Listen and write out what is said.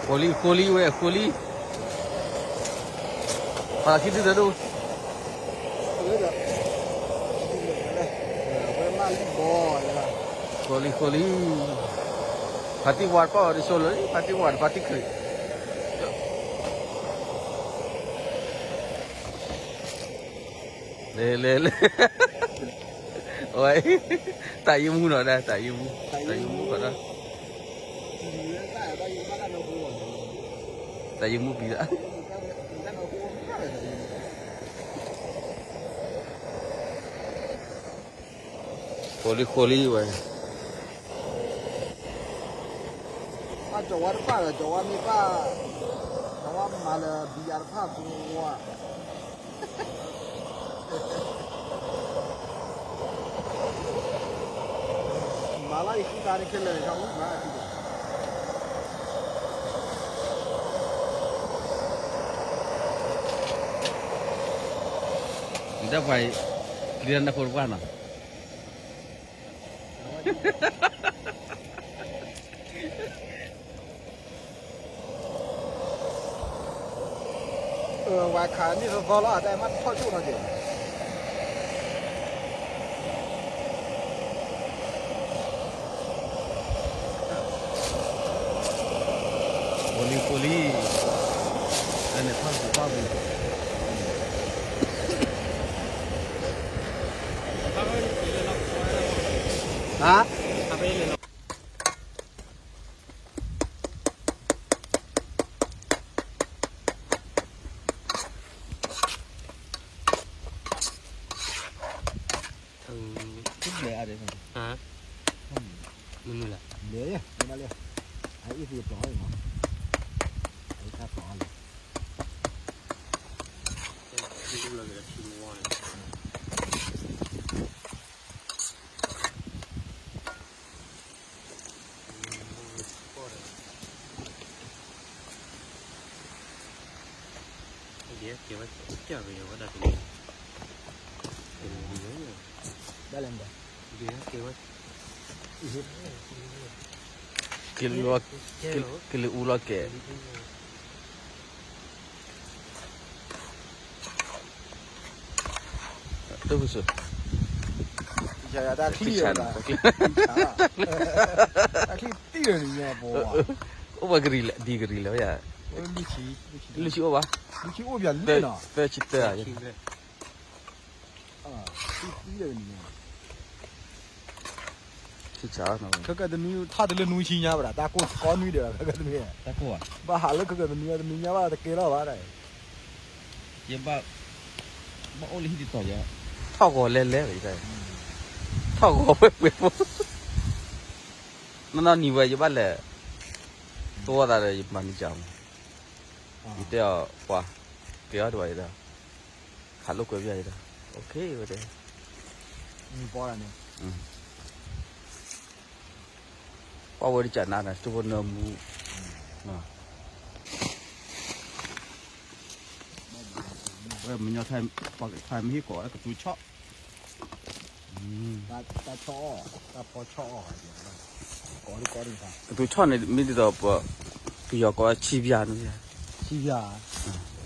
ဃိလံ ဃိလံဝဲ ဃိလံ, ပှၤခံဒုတဒိၣ်, ဃိလံ ဃိလံ, ဖါတံၢ်ဝါတပၣ်အီၤတဆိလၢ ဖါတံၢ်ဝါတဖါတံၢ်ခရံာ် လဲၤလဲၤလဲၤ, ဝဲ, တၢ်ယံမူနီၤဒၣ် တၢ်ယံမူ, တၢ်ယံမူဃီဒီး, တၢ်ယံမူပျံၤဒၣ်, ဃိလံဃိလံဝဲ, ဘၣ်ကၠီၤဝါတပၣ်ဒီး ကၠီၤဝါမ့ၢ်ဘၣ်, ကၠီၤဝါမၤလၢဘံယၤတဖၣ်ဖိဝါ မၤလၢယဃုသးတခဲလၢာ် ယကမၤအီၤ, ဒ်ပှၤ, ပျံၤတၢ်နၢ်ဖိတပှၢ်နီၤ, ဝဲခးန့ၢ်သီသီလီၤ တၢ်မ့ၢ်ထီၣ်ဆိၣ်ထီၣ်က့ၤ ဃိလံဃိလံ, တၢ်န့ၣ်ထီၣ်ပူၤထီၣ်ပူၤ, ဟါ လဲၤအါဒံး, မနုၤလဲၣ်, လဲၤ, မနုၤလဲၣ်, အအံၤသ့ၣ်ပျီၢ်အီၤမး, အအံၤခါပျီၢ်အီၤလဲၣ်. ဒ်လဲၣ်မတၤ, က့ၤလၢ, က့ၤလၢအူလီၤကဲး တၢ်, တၢ်ချံၣ်, တၢ်ချံၣ်တံၢ်လၢနညါပှၤ, အိၣ်ပှၤကရံၣ်လဲၣ် ဒ်ကရံၣ်လဲၣ်, လွံၢ်ဆံအိၣ်ဘၣ်, သၢဆံတၢ်, ဆံတၢ်, ခဲကနွံထီၣ်တုၤလၢနွံဆံညါဘၣ်ဒီး တၢ်ကိၢ်သကိးနွံဒံးဘၣ် ခဲကနွံ, ဘၣ်ဟးလၢခဲကနွံတနွံညါဘၣ်တကဲလီၤဘၣ်, ယဘၣ်, ဘၣ်အိၣ်လၢဟံၣ်တတီၤယဲ, ထီၣ်ဂီၤလဲၤလဲၤ, ထီၣ်ဂီၤဝဲပှဲၤဖိ, နီၢ်နီၢ်နံၤဝဲယဘၣ်လဲၤ, သဝီသးဒီးယမၤနံၤကၢ်မး, ယတဲအီၤပှၤ, ကဲအီၤတဘၣ်ဒီး, ခးလိာ်ကွဲပယီၤဒီး, အိၣ်ခ့ဝဲတဲ, ပှၤဝဲတကးနၤဒီး စတိၢ်ဖိနၢမူ, ဝဲမညီထါ, ထါမ့ၢ်ဟ့ၣ်ကိးဝဲကတူၤဆီၣ်, တၢ်ဆီၣ်အီၣ်, တၢ်ဖီဆီၣ်အီၣ်, ကတူၤဆီၣ်န့ၣ် မ့ၢ်ဒ်သိးပ, ပယီၤကိးဝဲဆံးဘျာန့ၣ်, ဆံးဘျာ, ဆံးဘျာ,